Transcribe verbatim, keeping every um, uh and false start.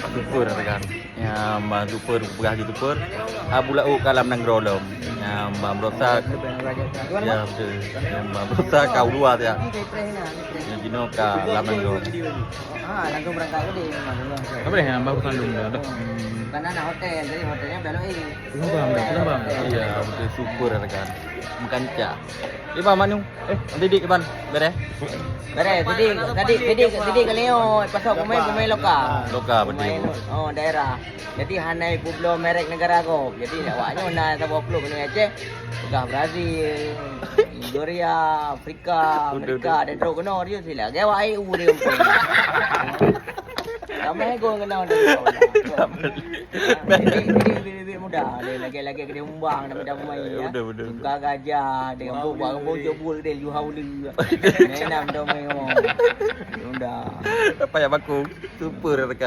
Super kan. Ya, bah super, peugah laju super. Abu laôt ka lam nanggroe lom. Ya, bah berosa. Ya, betul. Ya, bah berosa ka u luwa ya. Ya, jinoe ka lam nanggroe. Ah, langsung berangkat ke dia? Apa dia yang baru kandung dah? Bukan anak hotel, jadi hotelnya belok eh. Pelan bang, pelan bang. Iya, betul super kan. Meukanca. Iban manu. Eh, nanti dik Iban. Beres? Beres, tadi tadi tadi tadi ka lewat pasal pemain pemain lokal. Lokal betul. Pemain, oh, daerah. Jadi hana ipubloe merek negara gob. Jadi awaknyoe na saboh klub di Aceh, peugah Brazil, Nigeria, Afrika, Amerika, dan trok keunoe dia sila. Gawa ai u dia. Ramai gol kena dia. Jadi jadi bibit muda dia lagi-lagi gede umbang nama dah pemain ya. Betul betul. Tukar gajah dia buat buat jebul dia juha ulu. Nenam dah main ngomong. Muda. Apa ya bakung? Super dekat.